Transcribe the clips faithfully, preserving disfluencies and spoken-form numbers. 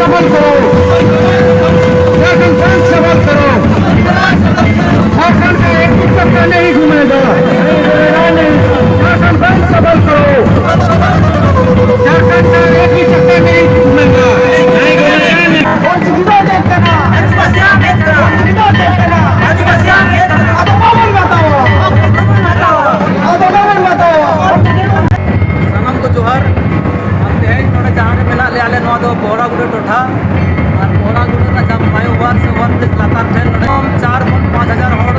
सवाल करो, झारखंड बंद सवाल करो, झारखंड का एक भी चक्का नहीं घूमेगा, झारखंड बंद सवाल करो, झारखंड का एक भी चक्का नहीं घूमेगा, नहीं घूमेगा, नहीं। ᱥᱟᱱᱟᱢ ᱠᱚ ᱡᱚᱦᱟᱨ᱾ ᱟᱨ ᱛᱮᱦᱮᱧ ᱱᱚᱰᱮ ᱡᱟᱦᱟᱸ ᱨᱮ ᱢᱮᱱᱟᱜ ᱞᱮᱭᱟ, ᱟᱞᱮ ᱱᱚᱣᱟ ᱫᱚ ᱵᱚᱦᱨᱟᱜᱩᱰᱟᱹ ᱴᱚᱴᱷᱟ᱾ ᱟᱨ ᱵᱚᱦᱨᱟᱜᱩᱰᱟᱹ ᱨᱮᱱᱟᱜ ᱡᱟᱦᱟᱸ flyover ᱥᱮ over bridge ᱞᱟᱛᱟᱨ ᱴᱷᱮᱱ ᱱᱚᱰᱮ ᱪᱟᱨ ᱠᱷᱚᱱ ᱯᱟᱸᱪ ᱦᱟᱡᱟᱨ ᱦᱚᱲ,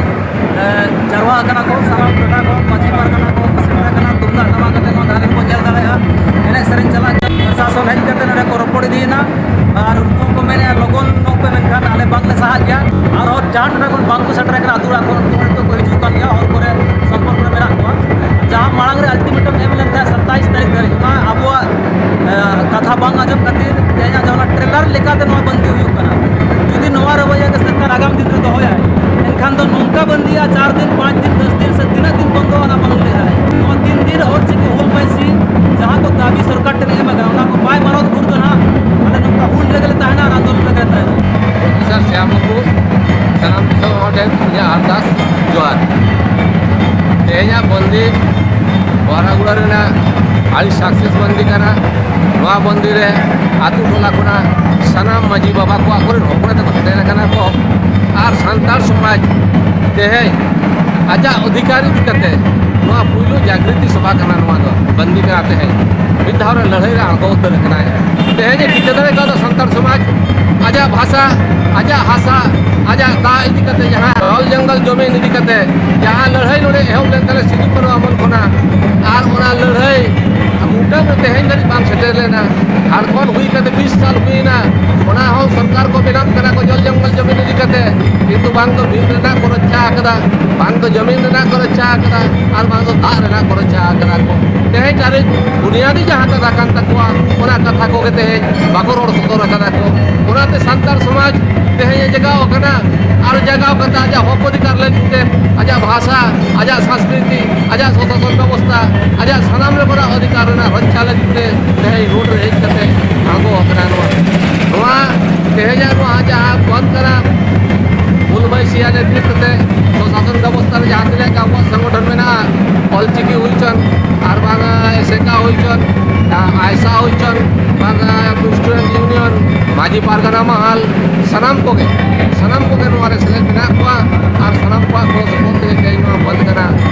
ᱮ, ᱡᱟᱨᱣᱟ ᱟᱠᱟᱱᱟ ᱠᱚ᱾ ᱥᱟᱱᱟᱢ ᱴᱚᱴᱷᱟ ᱠᱷᱚᱱ ᱢᱟᱹᱡᱷᱤ ᱯᱟᱨᱜᱟᱱᱟ ᱠᱚ ᱥᱮᱴᱮᱨ ᱟᱠᱟᱱᱟ, ᱛᱩᱢᱫᱟᱜ ᱴᱟᱢᱟᱠ ᱟᱛᱮ ᱱᱚᱣᱟ ᱫᱷᱟᱨᱮ ᱨᱮᱵᱚᱱ ᱧᱮᱞ ᱫᱟᱲᱮᱭᱟᱜᱼᱟ᱾ ᱮᱱᱮᱡ ᱥᱮᱨᱮᱧ ᱪᱟᱞᱟᱜ ᱠᱟᱱᱟ᱾ ᱯᱨᱚᱥᱟᱥᱚᱱ ᱦᱮᱡ ᱠᱟᱛᱮ ᱱᱚᱰᱮ ᱠᱚ ᱨᱚᱯᱚᱲ ᱤᱫᱤᱭᱮᱱᱟ᱾ ᱟᱨ ᱩᱱᱠᱩ ᱠᱚ ᱢᱮᱱᱮᱫᱼᱟ, "ᱞᱚᱜᱚᱱ ᱧᱚᱜ ᱯᱮ, ᱢᱮᱱᱠᱷᱟᱱ ᱟᱞᱮ ᱵᱟᱝᱞᱮ ᱥᱟᱦᱟᱜ ᱜᱮᱭᱟ᱾ ᱟᱨᱦᱚᱸ ᱡᱟᱦᱟᱸ ᱴᱚᱴᱷᱟ ᱠᱷᱚᱱ ᱵᱟᱝ ᱠᱚ ᱥᱮᱴᱮᱨ ᱟᱠᱟᱱᱟ ᱟᱹᱛᱩ ᱚᱲᱟᱜ ᱠᱷᱚᱱ, ᱩᱱᱠᱩ ᱦᱚᱸ ᱱᱤᱛᱚᱜ ᱠᱚ ᱦᱤᱡᱩᱜ ᱠᱟᱱ ᱜᱮᱭᱟ, ᱦᱚᱨ ᱠᱚᱨᱮ ᱥᱚᱢᱯᱚᱨᱠ ᱨᱮ ᱢᱮᱱᱟᱜ ᱠᱚᱣᱟ᱾" ᱡᱟᱦᱟᱸ ᱢᱟᱲᱟᱝ ᱨᱮ ultimatum ᱮᱢ ᱞᱮᱱ ᱛᱟᱦᱮᱸᱫ ᱥᱟᱛᱟᱭᱤᱥ ᱛᱟᱹᱨᱤᱠᱷ ᱫᱷᱟᱹᱨᱤᱡ, ᱚᱱᱟ ᱟᱵᱚᱣᱟᱜ, ᱮ, ᱠᱟᱛᱷᱟ ᱵᱟᱝ ᱟᱸᱡᱚᱢ ᱠᱷᱟᱹᱛᱤᱨ ᱛᱮᱦᱮᱧᱟᱜ ᱡᱟᱦᱟᱸ ᱚᱱᱟ trailer ᱞᱮᱠᱟᱛᱮ ᱱᱚᱣᱟ ᱵᱟᱹᱱᱫᱤ ᱦᱩᱭᱩᱜ ᱠᱟᱱᱟ᱾ ᱡᱩᱫᱤ ᱱᱚᱣᱟ ᱨᱟᱹᱣᱟᱹᱭᱟ ᱜᱮ ᱥᱚᱨᱠᱟᱨ ᱟᱜᱟᱢ ᱫᱤᱱ ᱨᱮ ᱫᱚᱦᱚᱭᱟᱭ, ᱮᱱᱠᱷᱟᱱ ᱫᱚ ᱱᱚᱝᱠᱟ ᱵᱟᱹᱱᱫᱤᱜᱼᱟ, ᱪᱟᱨ ᱫᱤᱱ, ᱯᱟᱸᱪ ᱫᱤᱱ, ᱫᱚᱥ ᱫᱤᱱ ᱥᱮ ᱛᱤᱱᱟᱹᱜ ᱫᱤᱱ ᱵᱚᱱᱫᱚ, ᱚᱱᱟ ᱵᱟᱝ ᱞᱟᱹᱭ ᱫᱟᱲᱮᱭᱟᱜᱼᱟ᱾ ᱱᱚᱣᱟ ᱛᱤᱱ ᱫᱤᱱ ᱚᱞ ᱪᱤᱠᱤ ᱦᱩᱞ ᱯᱟᱹᱭᱥᱤ ᱡᱟᱦᱟᱸ ᱠᱚ ᱫᱟᱹᱵᱤ ᱥᱚᱨᱠᱟᱨ ᱴᱷᱮᱱ ᱮᱢ ᱟᱠᱟᱱᱟ, ᱚᱱᱟ ᱠᱚ ᱵᱟᱭ ᱢᱟᱱᱚᱛ ᱵᱷᱳᱨ ᱫᱚ ᱱᱟᱦᱟᱜ ᱟᱞᱮ ᱱᱚᱝᱠᱟ ᱦᱩᱞ ᱨᱮᱜᱮ ᱞᱮ ᱛᱟᱦᱮᱱᱟ ᱟᱨ ᱟᱱᱫᱳᱞᱚᱱ ᱨᱮᱜᱮ ᱞᱮ ᱛᱟᱦᱮᱱᱟ᱾ ᱚᱯᱷᱤᱥᱟᱨ ᱥᱭᱟᱢ ᱵᱟᱹᱵᱩ, ᱥᱟᱱᱟᱢ ᱫᱤᱥᱚᱢ ᱦᱚᱲ ᱴᱷᱮᱱ ᱤᱧᱟᱹᱜ ᱟᱨᱫᱟᱥ ᱡᱚᱦᱟᱨ᱾ ᱛᱮᱦᱮᱧᱟᱜ ᱵᱚᱱᱫᱤ ᱵᱚᱦᱨᱟᱜᱩᱲᱟ ᱨᱮᱱᱟᱜ ᱟᱹᱰᱤ success ᱵᱚᱱᱫᱤ ᱠᱟᱱᱟ᱾ ᱱᱚᱣᱟ ᱵᱚᱱᱫᱤ ᱨᱮ ᱟᱹᱛᱩ ᱴᱚᱞᱟ ᱠᱷᱚᱱᱟᱜ ᱥᱟᱱᱟᱢ ᱢᱟᱹᱡᱷᱤ ᱵᱟᱵᱟ ᱠᱚ, ᱟᱠᱚᱨᱮᱱ ᱦᱚᱯᱚᱱ ᱛᱮᱠᱚ ᱥᱮᱴᱮᱨ ᱟᱠᱟᱱᱟ ᱠᱚ᱾ ᱟᱨ ᱥᱟᱱᱛᱟᱲ ᱥᱚᱢᱟᱡᱽ ᱛᱮᱦᱮᱧ ᱟᱡᱟᱜ ᱚᱫᱷᱤᱠᱟᱨ ᱤᱫᱤ ᱠᱟᱛᱮ ᱱᱚᱣᱟ ᱯᱩᱭᱞᱩ ᱡᱟᱜᱽᱨᱤᱛᱤ ᱥᱚᱵᱷᱟ ᱠᱟᱱᱟ ᱱᱚᱣᱟ ᱫᱚ᱾ ᱵᱟᱹᱱᱫᱤ ᱠᱟᱱᱟ ᱛᱮᱦᱮᱧ, ᱢᱤᱫ ᱫᱷᱟᱣ ᱨᱮ ᱞᱟᱹᱲᱦᱟᱹᱭ ᱨᱮ ᱟᱬᱜᱚ ᱩᱛᱟᱹᱨ ᱟᱠᱟᱱᱟᱭ᱾ ᱛᱮᱦᱮᱧ ᱮ ᱴᱷᱤᱠᱟᱹ ᱫᱟᱲᱮ ᱠᱟᱣᱫᱟ ᱥᱟᱱᱛᱟᱲ ᱥᱚᱢᱟᱡᱽ ᱟᱡᱟᱜ ᱵᱷᱟᱥᱟ, ᱟᱡᱟᱜ ᱦᱟᱥᱟ, ᱟᱡᱟᱜ ᱫᱟᱜ ᱤᱫᱤ ᱠᱟᱛᱮ ᱡᱟᱦᱟᱸ ᱡᱚᱞ ᱡᱚᱝᱜᱚᱞ ᱡᱚᱢᱤᱱ ᱤᱫᱤ ᱠᱟᱛᱮ ᱡᱟᱦᱟᱸ ᱞᱟᱹᱲᱦᱟᱹᱭ ᱱᱚᱰᱮ ᱮᱦᱚᱵ ᱞᱮᱱ ᱛᱟᱞᱮ ᱥᱤᱫᱩ ᱠᱟᱹᱱᱦᱩ ᱟᱢᱚᱞ ᱠᱷᱚᱱᱟᱜ, ᱟᱨ ᱚᱱᱟ ᱞᱟᱹᱲᱦᱟᱹᱭ ᱢᱩᱴᱟᱹ ᱨᱮ ᱛᱮᱦᱮᱧ ᱫᱷᱟᱹᱨᱤᱡ ᱵᱟᱝ ᱥᱮᱴᱮᱨ ᱞᱮᱱᱟ᱾ ᱡᱷᱟᱲᱠᱷᱚᱸᱰ ᱦᱩᱭ ᱠᱟᱛᱮ ᱵᱤᱥ ᱥᱟᱞ ᱦᱩᱭᱮᱱᱟ, ᱚᱱᱟ ᱦᱚᱸ ᱥᱚᱨᱠᱟᱨ ᱠᱚ ᱵᱮᱱᱟᱣ ᱠᱟᱱᱟ ᱠᱚ ᱡᱚᱞ ᱡᱚᱝᱜᱚᱞ ᱡᱚᱢᱤᱱ ᱤᱫᱤ ᱠᱟᱛᱮ, ᱠᱤᱱᱛᱩ ᱵᱟᱝ ᱫᱚ ᱵᱤᱨ ᱨᱮᱱᱟᱜ ᱠᱚ ᱨᱚᱪᱷᱟ ᱟᱠᱟᱫᱟ, ᱵᱟᱝ ᱫᱚ ᱡᱚᱢᱤᱱ ᱨᱮᱱᱟᱜ ᱠᱚ ᱨᱚᱪᱷᱟ ᱟᱠᱟᱫᱟ, ᱟᱨ ᱵᱟᱝ ᱫᱚ ᱫᱟᱜ ᱨᱮᱱᱟᱜ ᱠᱚ ᱨᱚᱪᱷᱟ ᱟᱠᱟᱫᱟ ᱠᱚ᱾ ᱛᱮᱦᱮᱧ ᱫᱷᱟᱹᱨᱤᱡ ᱵᱩᱱᱤᱭᱟᱫᱤ ᱡᱟᱦᱟᱸ ᱠᱟᱛᱷᱟ ᱠᱟᱱ ᱛᱟᱠᱚᱣᱟ, ᱚᱱᱟ ᱠᱟᱛᱷᱟ ᱠᱚᱜᱮ ᱛᱮᱦᱮᱧ ᱵᱟᱠᱚ ᱨᱚᱲ ᱥᱚᱫᱚᱨ ᱟᱠᱟᱫᱟ ᱠᱚ᱾ ᱚᱱᱟᱛᱮ ᱥᱟᱱᱛᱟᱲ ᱥᱚᱢᱟᱡᱽ ᱛᱮᱦᱮᱧ ᱮ ᱡᱟᱜᱟᱣ ᱟᱠᱟᱱᱟ, ᱟᱨ ᱡᱟᱜᱟᱣ ᱠᱟᱛᱮ ᱟᱡᱟᱜ ᱦᱚᱠ ᱚᱫᱷᱤᱠᱟᱨ ᱞᱟᱹᱜᱤᱫ ᱛᱮ, ᱟᱡᱟᱜ ᱵᱷᱟᱥᱟ, ᱟᱡᱟᱜ ᱥᱚᱝᱥᱠᱨᱤᱛᱤ, ᱟᱡᱟᱜ ᱥᱚᱥᱟᱥᱚᱱ ᱵᱮᱵᱚᱥᱛᱷᱟ, ᱟᱡᱟᱜ ᱥᱟᱱᱟᱢ ᱞᱮᱠᱟᱱᱟᱜ ᱚᱫᱷᱤᱠᱟᱨ ᱨᱮᱱᱟᱜ ᱨᱚᱠᱷᱟ ᱞᱟᱹᱜᱤᱫ ᱛᱮ ᱛᱮᱦᱮᱧ ᱨᱳᱰ ᱨᱮ ᱦᱮᱡ ᱠᱟᱛᱮ ᱟᱬᱜᱚ ᱟᱠᱟᱱᱟ᱾ ᱱᱚᱣᱟ ᱛᱮᱦᱮᱧᱟᱜ ᱱᱚᱣᱟ ᱡᱟᱦᱟᱸ ᱵᱚᱱᱫ ᱠᱟᱱᱟ, ᱦᱩᱞ ᱵᱟᱭᱥᱤᱭᱟ ᱱᱮᱛᱨᱤᱛᱵ ᱛᱮ ᱥᱚᱥᱟᱥᱚᱱ ᱵᱮᱵᱚᱥᱛᱷᱟ ᱨᱮ ᱡᱟᱦᱟᱸ ᱛᱤᱱᱟᱹᱜ ᱜᱮ ᱟᱵᱚᱣᱟᱜ ᱥᱚᱝᱜᱚᱴᱷᱚᱱ ᱢᱮᱱᱟᱜᱼᱟ, ᱚᱞᱪᱤᱠᱤ ᱦᱩᱭ ᱦᱚᱪᱚᱱ, ᱟᱨ ᱵᱟᱝ ᱮᱥᱮᱠᱟ ᱦᱩᱭ ᱦᱚᱪᱚᱱ, ᱟᱭᱥᱟ ᱦᱩᱭ ᱦᱚᱪᱚᱱ, ᱵᱟᱝ ᱥᱴᱩᱰᱮᱱᱴ ᱤᱭᱩᱱᱤᱭᱚᱱ, ᱢᱟᱹᱡᱷᱤ ᱯᱟᱨᱜᱟᱱᱟ ᱢᱟᱦᱟᱞ, ᱥᱟᱱᱟᱢ ᱠᱚᱜᱮ, ᱥᱟᱱᱟᱢ ᱠᱚᱜᱮ ᱱᱚᱣᱟ ᱨᱮ ᱥᱮᱞᱮᱫ ᱢᱮᱱᱟᱜ ᱠᱚᱣᱟ᱾ ᱟᱨ ᱥᱟᱱᱟᱢ ᱠᱚᱣᱟᱜ ᱜᱚᱲᱚ ᱥᱚᱯᱚᱦᱚᱫ ᱛᱮ ᱛᱮᱦᱮᱧ ᱱᱚᱣᱟ ᱵᱚᱱᱫ ᱠᱟᱱᱟ᱾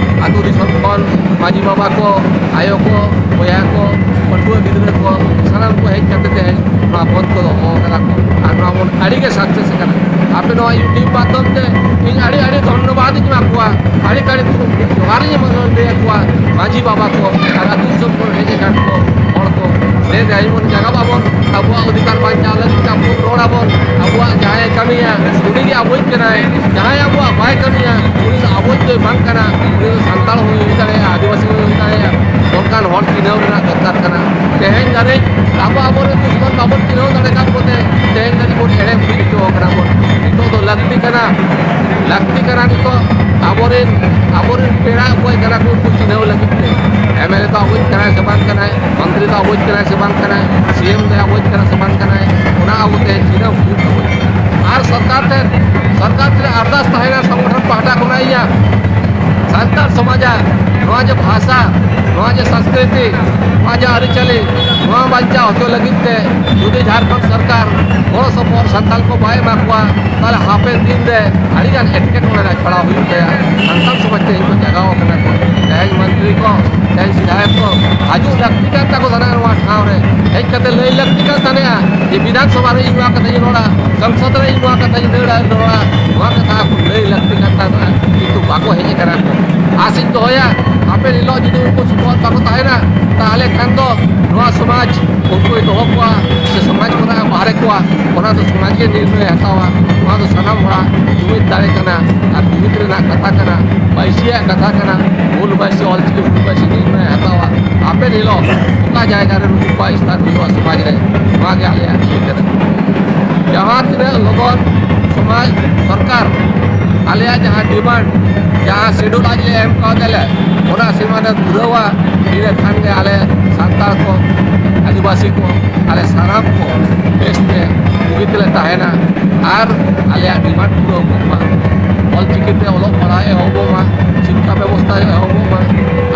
ᱟᱹᱛᱩ ᱫᱤᱥᱚᱢ ᱠᱷᱚᱱ ᱢᱟᱹᱡᱷᱤ ᱵᱟᱵᱟ ᱠᱚ, ᱟᱭᱳ ᱠᱚ, ᱵᱚᱭᱦᱟ ᱠᱚ, ᱯᱟᱹᱴᱷᱩᱣᱟᱹ ᱜᱤᱫᱽᱨᱟᱹ ᱠᱚ, ᱥᱟᱱᱟᱢ ᱠᱚ ᱦᱮᱡ ᱠᱟᱛᱮ ᱛᱮᱦᱮᱧ ᱱᱚᱣᱟ ᱵᱚᱱᱫ ᱠᱚ ᱫᱚᱦᱚ ᱟᱠᱟᱫᱟ ᱠᱚ᱾ ᱟᱨ ᱱᱚᱣᱟ ᱵᱚᱱ ᱟᱹᱰᱤ ᱜᱮ ᱥᱟᱠᱥᱮᱥ ᱟᱠᱟᱱᱟ᱾ ᱟᱯᱮ ᱱᱚᱣᱟ YouTube ᱢᱟᱫᱽᱫᱷᱚᱢ ᱛᱮ ᱤᱧ ᱟᱹᱰᱤ ᱟᱹᱰᱤ ᱫᱷᱚᱱᱱᱚᱵᱟᱫᱽ ᱤᱧ ᱮᱢᱟ ᱠᱚᱣᱟ, ᱟᱹᱰᱤ ᱟᱹᱰᱤ ᱡᱚᱦᱟᱨ ᱤᱧ ᱞᱟᱹᱭ ᱟᱠᱚᱣᱟ᱾ ᱢᱟᱹᱡᱷᱤ ᱵᱟᱵᱟ ᱠᱚ ᱟᱨ ᱟᱹᱛᱩ ᱫᱤᱥᱚᱢ ᱠᱚᱨᱮ ᱦᱮᱡ ᱟᱠᱟᱱ ᱠᱚ ᱦᱚᱲ ᱠᱚ, ᱫᱮ ᱫᱮ ᱟᱭᱳ ᱵᱚᱱ ᱡᱟᱜᱟ ᱵᱟᱵᱚᱱ, ᱟᱵᱚᱣᱟᱜ ᱚᱫᱷᱤᱠᱟᱨ ᱵᱟᱧᱪᱟᱣ ᱞᱟᱹᱜᱤᱫ ᱛᱮ ᱟᱵᱚ ᱵᱚᱱ ᱨᱚᱲ ᱟᱵᱚᱱ᱾ ᱟᱵᱚᱣᱟᱜ ᱡᱟᱦᱟᱸᱭ ᱠᱟᱹᱢᱤᱭᱟ, ᱩᱱᱤ ᱜᱮ ᱟᱵᱚᱭᱤᱡ ᱠᱟᱱᱟᱭ᱾ ᱡᱟᱦᱟᱸᱭ ᱟᱵᱚᱣᱟᱜ ᱵᱟᱭ ᱠᱟᱹᱢᱤᱭᱟ, ᱩᱱᱤ ᱫᱚ ᱟᱵᱚᱭᱤᱡ ᱫᱚᱭ ᱵᱟᱝ ᱠᱟᱱᱟ᱾ ᱩᱱᱤ ᱫᱚ ᱥᱟᱱᱛᱟᱲ ᱦᱩᱭ ᱦᱩᱭ ᱫᱟᱲᱮᱭᱟᱜᱼᱟ, ᱟᱹᱫᱤᱵᱟᱹᱥᱤ ᱦᱩᱭ ᱦᱩᱭ ᱫᱟᱲᱮᱭᱟᱜᱼᱟ᱾ ᱱᱚᱝᱠᱟᱱ ᱦᱚᱲ ᱪᱤᱱᱦᱟᱹᱣ ᱨᱮᱱᱟᱜ ᱫᱚᱨᱠᱟᱨ ᱠᱟᱱᱟ᱾ ᱛᱮᱦᱮᱧ ᱫᱷᱟᱹᱨᱤᱡ ᱟᱵᱚ ᱟᱵᱚᱨᱮᱱ ᱫᱩᱥᱢᱚᱱ ᱵᱟᱵᱚᱱ ᱪᱤᱱᱦᱟᱹᱣ ᱫᱟᱲᱮ ᱠᱟᱫ ᱠᱚᱛᱮ ᱛᱮᱦᱮᱧ ᱫᱷᱟᱹᱨᱤᱡ ᱵᱚᱱ ᱮᱲᱮ ᱵᱩᱡᱽ ᱦᱚᱪᱚ ᱠᱟᱱᱟ ᱵᱚᱱ᱾ ᱱᱤᱛᱚᱜ ᱫᱚ ᱞᱟᱹᱠᱛᱤ ᱠᱟᱱᱟ, ᱞᱟᱹᱠᱛᱤ ᱠᱟᱱᱟ ᱱᱤᱛᱚᱜ ᱟᱵᱚᱨᱮᱱ, ᱟᱵᱚᱨᱮᱱ ᱯᱮᱲᱟ ᱚᱠᱚᱭ ᱠᱟᱱᱟ ᱠᱚ, ᱩᱱᱠᱩ ᱪᱤᱱᱦᱟᱹᱣ ᱞᱟᱹᱜᱤᱫ ᱛᱮ᱾ MLA ᱫᱚ ᱟᱵᱚᱭᱤᱡ ᱠᱟᱱᱟᱭ ᱥᱮ ᱵᱟᱝ ᱠᱟᱱᱟᱭ, ᱢᱚᱱᱛᱨᱤ ᱫᱚ ᱟᱵᱚᱭᱤᱡ ᱠᱟᱱᱟᱭ ᱥᱮ ᱵᱟᱝ ᱠᱟᱱᱟᱭ, CM ᱫᱚ ᱟᱵᱚᱭᱤᱡ ᱠᱟᱱᱟ ᱥᱮ ᱵᱟᱝ ᱠᱟᱱᱟᱭ, ᱚᱱᱟ ᱟᱵᱚ ᱛᱮᱦᱮᱧ ᱪᱤᱱᱦᱟᱹᱣ ᱦᱩᱭᱩᱜ ᱛᱟᱵᱚᱱᱟ᱾ ᱟᱨ ᱥᱚᱨᱠᱟᱨ ᱴᱷᱮᱱ, ᱥᱚᱨᱠᱟᱨ ᱴᱷᱮᱱ ᱟᱨᱫᱟᱥ ᱛᱟᱦᱮᱱᱟ ᱥᱚᱝᱜᱚᱴᱷᱚᱱ ᱯᱟᱦᱴᱟ ᱠᱷᱚᱱᱟᱜ ᱤᱧᱟᱹᱜ ᱥᱟᱱᱛᱟᱲ ᱥᱚᱢᱟᱡᱟᱜ ᱱᱚᱣᱟ ᱡᱮ ᱵᱷᱟᱥᱟ, ᱱᱚᱣᱟ ᱡᱮ ᱥᱚᱝᱥᱠᱨᱤᱛᱤ, ᱱᱚᱣᱟ ᱡᱮ ᱟᱹᱨᱤᱪᱟᱹᱞᱤ, ᱱᱚᱣᱟ ᱵᱟᱧᱪᱟᱣ ᱦᱚᱪᱚ ᱞᱟᱹᱜᱤᱫ ᱛᱮ ᱡᱩᱫᱤ ᱡᱷᱟᱲᱠᱷᱚᱸᱰ ᱥᱚᱨᱠᱟᱨ ᱜᱚᱲᱚ ᱥᱚᱯᱚᱦᱚᱫ ᱥᱟᱱᱛᱟᱲ ᱠᱚ ᱵᱟᱭ ᱮᱢᱟ ᱠᱚᱣᱟ, ᱛᱟᱦᱚᱞᱮ ᱦᱟᱯᱮᱱ ᱫᱤᱱ ᱨᱮ ᱟᱹᱰᱤᱜᱟᱱ ᱮᱴᱠᱮᱴᱚᱬᱮ ᱨᱮ ᱯᱟᱲᱟᱣ ᱦᱩᱭᱩᱜ ᱛᱟᱭᱟ᱾ ᱥᱟᱱᱛᱟᱲ ᱥᱚᱢᱟᱡᱽ ᱛᱮᱦᱮᱧ ᱠᱚ ᱡᱟᱜᱟᱣ ᱟᱠᱟᱱᱟ ᱠᱚ, ᱛᱮᱦᱮᱧ ᱢᱚᱱᱛᱨᱤ ᱠᱚ, ᱛᱮᱦᱮᱧ ᱵᱤᱫᱷᱟᱭᱚᱠ ᱠᱚ ᱦᱤᱡᱩᱜ ᱞᱟᱹᱠᱛᱤ ᱠᱟᱱ ᱛᱟᱠᱚ ᱛᱟᱦᱮᱸᱱᱟ ᱱᱚᱣᱟ ᱴᱷᱟᱶ ᱨᱮ᱾ ᱦᱮᱡ ᱠᱟᱛᱮ ᱞᱟᱹᱭ ᱞᱟᱹᱠᱛᱤ ᱠᱟᱱ ᱛᱟᱦᱮᱸᱱᱟ ᱡᱮ ᱵᱤᱫᱷᱟᱱ ᱥᱚᱵᱷᱟ ᱨᱮ ᱤᱧ ᱱᱚᱣᱟ ᱠᱟᱛᱷᱟᱧ ᱨᱚᱲᱟ, ᱥᱚᱝᱥᱚᱫ ᱨᱮ ᱤᱧ ᱱᱚᱣᱟ ᱠᱟᱛᱷᱟᱧ ᱫᱟᱹᱲᱟ, ᱨᱚᱲᱟ, ᱱᱚᱣᱟ ᱠᱟᱛᱷᱟ ᱟᱠᱚ ᱞᱟᱹᱭ ᱞᱟᱹᱠᱛᱤ ᱠᱟᱱ ᱛᱟᱦᱮᱸᱱᱟ, ᱠᱤᱱᱛᱩ ᱵᱟᱠᱚ ᱦᱮᱡ ᱟᱠᱟᱱᱟ ᱠᱚ᱾ ᱟᱥᱤᱧ ᱫᱚᱦᱚᱭᱟ, ᱦᱟᱯᱮᱱ ᱦᱤᱞᱳᱜ ᱡᱩᱫᱤ ᱩᱱᱠᱩ ᱥᱚᱯᱚᱦᱚᱫ ᱵᱟᱠᱚ ᱛᱟᱦᱮᱸᱱᱟ, ᱛᱟᱦᱚᱞᱮ ᱠᱷᱟᱱ ᱫᱚ ᱱᱚᱣᱟ ᱥᱚᱢᱟᱡᱽ ᱩᱱᱠᱩᱭ ᱫᱚᱦᱚ ᱠᱚᱣᱟ ᱥᱮ ᱥᱚᱢᱟᱡᱽ ᱠᱷᱚᱱᱟᱜ ᱮ ᱵᱟᱦᱨᱮ ᱠᱚᱣᱟ, ᱚᱱᱟ ᱫᱚ ᱥᱚᱢᱟᱡᱽ ᱜᱮ ᱱᱤᱨᱱᱚᱭ ᱦᱟᱛᱟᱣᱟ᱾ ᱱᱚᱣᱟ ᱫᱚ ᱥᱟᱱᱟᱢ ᱦᱚᱲᱟᱜ ᱡᱩᱢᱤᱫ ᱫᱟᱲᱮ ᱠᱟᱱᱟ ᱟᱨ ᱡᱩᱢᱤᱫ ᱨᱮᱱᱟᱜ ᱠᱟᱛᱷᱟ ᱠᱟᱱᱟ, ᱵᱟᱹᱭᱥᱤᱭᱟᱜ ᱠᱟᱛᱷᱟ ᱠᱟᱱᱟ᱾ ᱦᱩᱞ ᱵᱟᱹᱭᱥᱤ ᱚᱞᱪᱤᱠᱤ ᱦᱩᱞ ᱵᱟᱹᱭᱥᱤ ᱱᱤᱨᱱᱚᱭ ᱦᱟᱛᱟᱣᱟ᱾ ᱦᱟᱯᱮᱱ ᱦᱤᱞᱳᱜ ᱚᱠᱟ ᱡᱟᱭᱜᱟ ᱨᱮ ᱱᱩᱠᱩ ᱠᱚᱣᱟᱜ ᱥᱛᱷᱟᱱ ᱦᱩᱭᱩᱜᱼᱟ ᱥᱚᱢᱟᱡᱽ ᱨᱮ, ᱱᱚᱣᱟ ᱜᱮ ᱟᱞᱮᱭᱟᱜ ᱤᱭᱟᱹ ᱠᱟᱱᱟ᱾ ᱡᱟᱦᱟᱸ ᱛᱤᱱᱟᱹᱜ ᱞᱚᱜᱚᱱ ᱥᱚᱢᱟᱡᱽ ᱥᱚᱨᱠᱟᱨ ᱟᱞᱮᱭᱟᱜ ᱡᱟᱦᱟᱸ ᱰᱤᱢᱟᱱᱰ, ᱡᱟᱦᱟᱸ ᱥᱤᱰᱩᱞ ᱟᱡ ᱞᱮ ᱮᱢ ᱠᱟᱣᱫᱮᱭᱟᱞᱮ, ᱚᱱᱟ ᱥᱤᱢᱟᱹ ᱞᱮ ᱯᱩᱨᱟᱹᱣᱟ᱾ ᱤᱱᱟᱹ ᱠᱷᱟᱱ ᱜᱮ ᱟᱞᱮ ᱥᱟᱱᱛᱟᱲ ᱠᱚ, ᱟᱹᱫᱤᱵᱟᱹᱥᱤ ᱠᱚ, ᱟᱞᱮ ᱥᱟᱱᱟᱢ ᱠᱚ ᱵᱮᱥᱛᱮ ᱵᱚ ᱛᱮᱞᱮ ᱛᱟᱦᱮᱱᱟ ᱟᱨ ᱟᱞᱮᱭᱟᱜ ᱰᱤᱢᱟᱱᱰ ᱯᱩᱨᱟᱹᱣ ᱠᱚᱜ ᱢᱟ᱾ ᱚᱞᱪᱤᱠᱤ ᱛᱮ ᱚᱞᱚᱜ ᱯᱟᱲᱦᱟᱣ ᱮᱦᱚᱵᱚᱜ ᱢᱟ, ᱥᱤᱠᱠᱷᱟ ᱵᱮᱵᱚᱥᱛᱷᱟ ᱮᱦᱚᱵᱚᱜ ᱢᱟ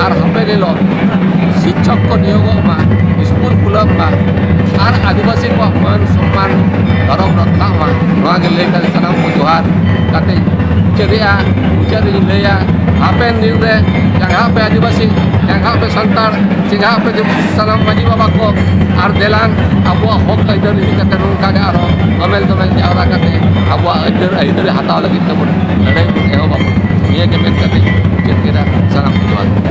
ᱟᱨ ᱦᱟᱯᱮᱱ ᱦᱤᱞᱳᱜ ᱥᱤᱠᱠᱷᱚᱠ ᱠᱚ ᱱᱤᱭᱳᱜᱚᱜ ᱢᱟ, ᱥᱠᱩᱞ ᱠᱷᱩᱞᱟᱹᱜ ᱢᱟ ᱟᱨ ᱟᱹᱫᱤᱵᱟᱹᱥᱤ ᱠᱚᱣᱟᱜ ᱢᱟᱹᱱ ᱥᱚᱱᱢᱟᱱ ᱫᱷᱚᱨᱚᱢ ᱨᱚᱠᱷᱟᱜ ᱢᱟ᱾ ᱱᱚᱣᱟ ᱜᱮ ᱞᱟᱹᱭ ᱠᱟᱛᱮ ᱥᱟᱱᱟᱢ ᱠᱚ ᱡᱚᱦᱟᱨ ᱠᱟᱛᱮ ᱢᱩᱪᱟᱹᱫᱮᱜᱼᱟ᱾ ᱢᱩᱪᱟᱹᱫ ᱨᱮᱧ ᱞᱟᱹᱭᱟ, ᱦᱟᱯᱮᱱ ᱫᱤᱱ ᱨᱮ ᱪᱮᱸᱜᱷᱟᱜ ᱯᱮ ᱟᱹᱫᱤᱵᱟᱹᱥᱤ, ᱪᱮᱸᱜᱷᱟᱜ ᱯᱮ ᱥᱟᱱᱛᱟᱲ, ᱪᱮᱸᱜᱷᱟᱜ ᱯᱮ ᱥᱟᱱᱟᱢ ᱢᱟᱹᱡᱷᱤ ᱵᱟᱵᱟ ᱠᱚ, ᱟᱨ ᱫᱮᱞᱟᱝ ᱟᱵᱚᱣᱟᱜ ᱦᱚᱠ ᱟᱹᱭᱫᱟᱹᱨ ᱤᱫᱤ ᱠᱟᱛᱮ ᱱᱚᱝᱠᱟ ᱜᱮ ᱟᱨᱦᱚᱸ ᱫᱚᱢᱮᱞ ᱫᱚᱢᱮᱞ ᱡᱟᱣᱨᱟ ᱠᱟᱛᱮ ᱟᱵᱚᱣᱟᱜ ᱟᱹᱭᱫᱟᱹᱨ ᱟᱹᱭᱫᱟᱹᱨᱤ ᱦᱟᱛᱟᱣ ᱞᱟᱹᱜᱤᱫ ᱛᱮᱵᱚᱱ ᱞᱟᱹᱲᱦᱟᱹᱭ ᱵᱚᱱ ᱮᱦᱚᱵ ᱟᱵᱚᱱ᱾ ᱱᱤᱭᱟᱹ ᱜᱮ ᱢᱮᱱ ᱠᱟᱛᱮ ᱢᱩᱪᱟᱹᱫ ᱠᱮᱫᱟ᱾ ᱥᱟᱱᱟᱢ ᱠᱚ ᱡᱚᱦᱟᱨ᱾